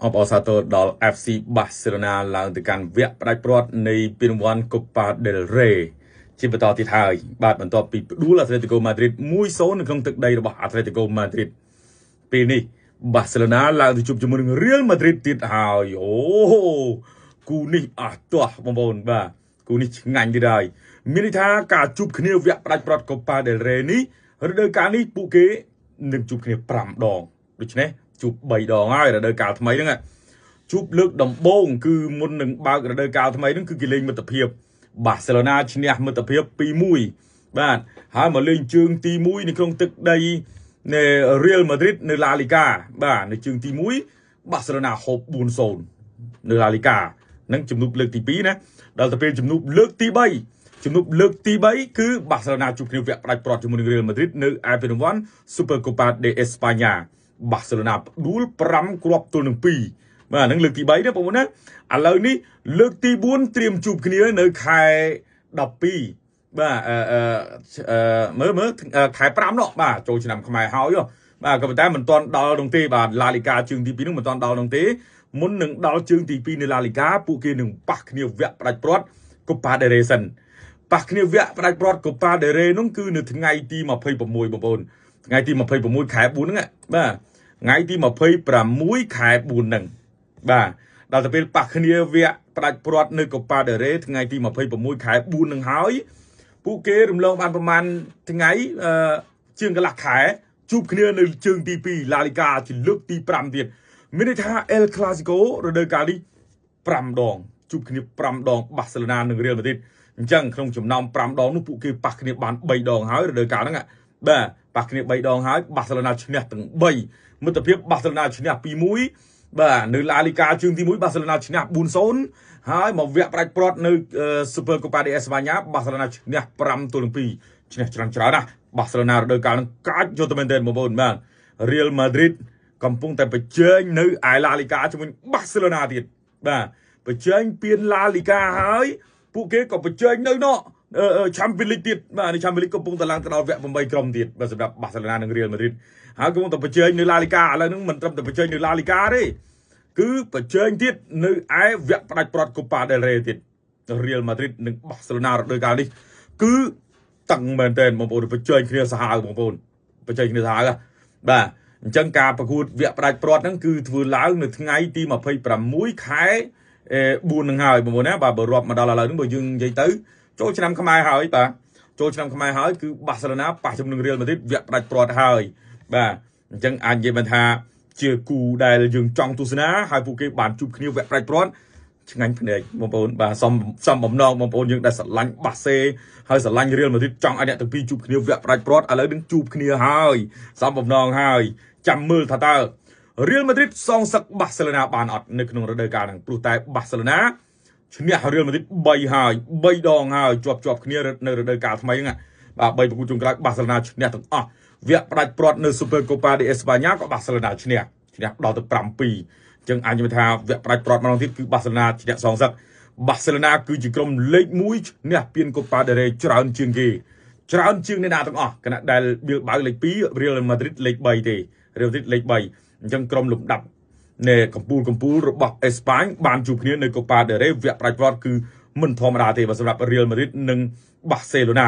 អបអរសាទរដល់ FC Barcelona ឡើងទៅកាន់វគ្គផ្ដាច់ព្រ័ត្រនៃពានរង្វាន់ Copa del Rey ជាបន្តទៀតហើយបាទបន្ទាប់ពីផ្ដួល Atletico Madrid 1-0 នៅក្នុងទឹកដីរបស់ Atletico Madrid ពេលនេះ Barcelona ឡើងទៅជួបជាមួយនឹង Real Madrid ទៀតហើយអូគូនេះអស់ទាស់បងប្អូនបាទគូនេះឆ្ងាញ់ទៀតហើយមានន័យថាការជួបគ្នាវគ្គផ្ដាច់ព្រ័ត្រ Copa del Rey នេះរដូវកាលនេះពួកគេនឹងជួបគ្នា5ដងដូច្នេះជួប3ដងហើយរដូវកាលថ្មីហ្នឹងជួបលើកដំបូងគឺមុននឹងបើករដូវកាលថ្មីហ្នឹងគឺគេលេងមិត្តភាពបាសេឡូណាឈ្នះមិត្តភាព 2-1 បាទហើយមកលេងជើងទី1នៅក្នុងទឹកដីនៃ Real Madrid នៅ La Liga បាទនៅជើងទី1បាសេឡូណាហូប 4-0 នៅ La Liga នឹងជំនួបលើកទី2ណាដល់ទៅពេលជំនួបលើកទី3ជំនួបលើកទី3គឺបាសេឡូណាជួបគ្នាវគ្គផ្ដាច់ព្រ័ត្រជាមួយនឹង Real Madrid នៅឯពានរង្វាន់ Super Copa de España បាសេឡូណាផ្ដួល5គ្រាប់ទល់នឹង2បាទហ្នឹងលើកទី3ណាបងប្អូនណាឥឡូវនេះលើកទី4ត្រៀមជួបគ្នានៅខែ12បាទអឺមើលមើលខែ5នោះបាទចូលឆ្នាំខ្មែរហើយបាទក៏ប៉ុន្តែមិនទាន់ដល់នោះទេបាទឡាលីកាជើងទី2នោះមិនទាន់ដល់នោះទេមុននឹងដល់ជើងទី2នៅឡាលីកាពួកគេនឹងប៉ះគ្នាវគ្គផ្ដាច់ព្រ័ត្រ Copa del Rey សិនប៉ះគ្នាវគ្គផ្ដាច់ព្រ័ត្រ Copa del Rey នោះគឺនៅថ្ងៃទី26បងប្អូនថ្ងៃទី26ខែ4ហ្នឹងបាទថ្ងៃទី26ខែ4ហ្នឹងបាទដល់ទៅពេលប៉ះគ្នាវគ្គផ្ដាច់ព្រ័ត្រនៅ Copa del Rey ថ្ងៃទី26ខែ4នឹងហើយពួកគេរំលងបានប្រហែលថ្ងៃជាងកន្លះខែជួបគ្នានៅជើងទី2 La Liga ជាលើកទី5ទៀតមានន័យថា El Clasico រដូវកាលនេះ5ដងជួបគ្នា5ដងបាសេឡូណានិង Real Madrid អញ្ចឹងក្នុងចំណោម5ដងនោះពួកគេប៉ះគ្នាបាន3ដងហើយរដូវកាលហ្នឹងបាទប៉ះគ្នា3ដងហើយបាសេឡូណាឈ្នះទាំង3មិត្តភាពបាសេឡូណាឈ្នះ2-1បាទនៅឡាលីកាជើងទី1បាសេឡូណាឈ្នះ 4-0 ហើយមកវគ្គផ្ដាច់ព្រ័ត្រនៅ Super Copa de España បាសេឡូណាឈ្នះ5-2ឈ្នះច្រើនច្រើនណាស់បាសេឡូណារដូវកាលហ្នឹងកាចយកទៅមែនទែនបងប្អូនបាទ Real Madrid កំពុងតែប្រជែងនៅឯឡាលីកាជាមួយបាសេឡូណាទៀតបាទប្រជែងពានឡាលីកាហើយពួកគេក៏ប្រជែងនៅនោះ Champions League ទៀតបាទនៅ Champions League កំពុងតែឡើងទៅដល់វគ្គ8ក្រុមទៀតបាទសម្រាប់បាសេឡូណានិង Real Madrid ហើយកំពុងតែប្រជែងនៅឡាលីកាឥឡូវហ្នឹងមិនត្រឹមតែប្រជែងនៅឡាលីកាទេគឺប្រជែងទៀតនៅឯវគ្គផ្ដាច់ព្រ័ត្រ Copa del Rey ទៀត Real Madrid និងបាសេឡូណារដូវកាលនេះគឺតឹងមែនទែនបងប្អូនប្រជែងគ្នាសាហាវបងប្អូនប្រជែងគ្នាសាហាវបាទអញ្ចឹងការប្រកួតវគ្គផ្ដាច់ព្រ័ត្រហ្នឹងគឺធ្វើឡើងនៅថ្ងៃទី26ខែ4នឹងហើយបងប្អូនណាបាទបើរាប់មកដល់ឥឡូវហ្នឹងបើយើងនិយាយទៅចូលឆ្នាំខ្មែរហើយបាទចូលឆ្នាំខ្មែរហើយគឺបាសេឡូណាប៉ះជាមួយនឹង Real Madrid វគ្គផ្ដាច់ព្រ័ត្រហើយបាទអញ្ចឹងអាចនិយាយបានថាជាគូដែលយើងចង់ទស្សនាហើយពួកគេបានជួបគ្នាវគ្គផ្ដាច់ព្រ័ត្រឆ្ងាញ់ភ្នែកបងប្អូនបាទសំបំណងបងប្អូនយើងដែលស្រឡាញ់បាសេហើយស្រឡាញ់ Real Madrid ចង់ឲ្យអ្នកទាំងពីរជួបគ្នាវគ្គផ្ដាច់ព្រ័ត្រឥឡូវនឹងជួបគ្នាហើយសំបំណងហើយចាំមើលថាតើ Real Madrid សងសឹកបាសេឡូណាបានអត់នៅក្នុងរដូវកាលហ្នឹងព្រោះតែបាសេឡូណាឈ្នះ Real Madrid 3ហើយ3ដងហើយជាប់គ្នានៅរដូវកាលថ្មីហ្នឹងបាទ3ប្រកួតចុងក្រោយបាសេឡូណាឈ្នះទាំងអស់វគ្គផ្ដាច់ព្រ័ត្រនៅ Super Copa de España ក៏បាសេឡូណាឈ្នះដល់ទៅ 7-2 អញ្ចឹងអាចនិយាយថាវគ្គផ្ដាច់ព្រ័ត្រម្ដងទៀតគឺបាសេឡូណាឈ្នះសងសឹកបាសេឡូណាគឺជាក្រុមលេខ1ឈ្នះពាន Copa del Rey ច្រើនជាងគេច្រើនជាងអ្នកណាទាំងអស់ខណៈដែល Bilbao លេខ2 Real Madrid លេខ3ទេ Real Madrid លេខ3អញ្ចឹងក្រុមលំដាប់នៃកម្ពូលរបស់អេស្ប៉ាញបានជួបគ្នានៅ Copa del Rey វគ្គផ្ដាច់ព្រ័ត្រគឺមិនធម្មតាទេបាទសម្រាប់ Real Madrid និងបាសេឡូណា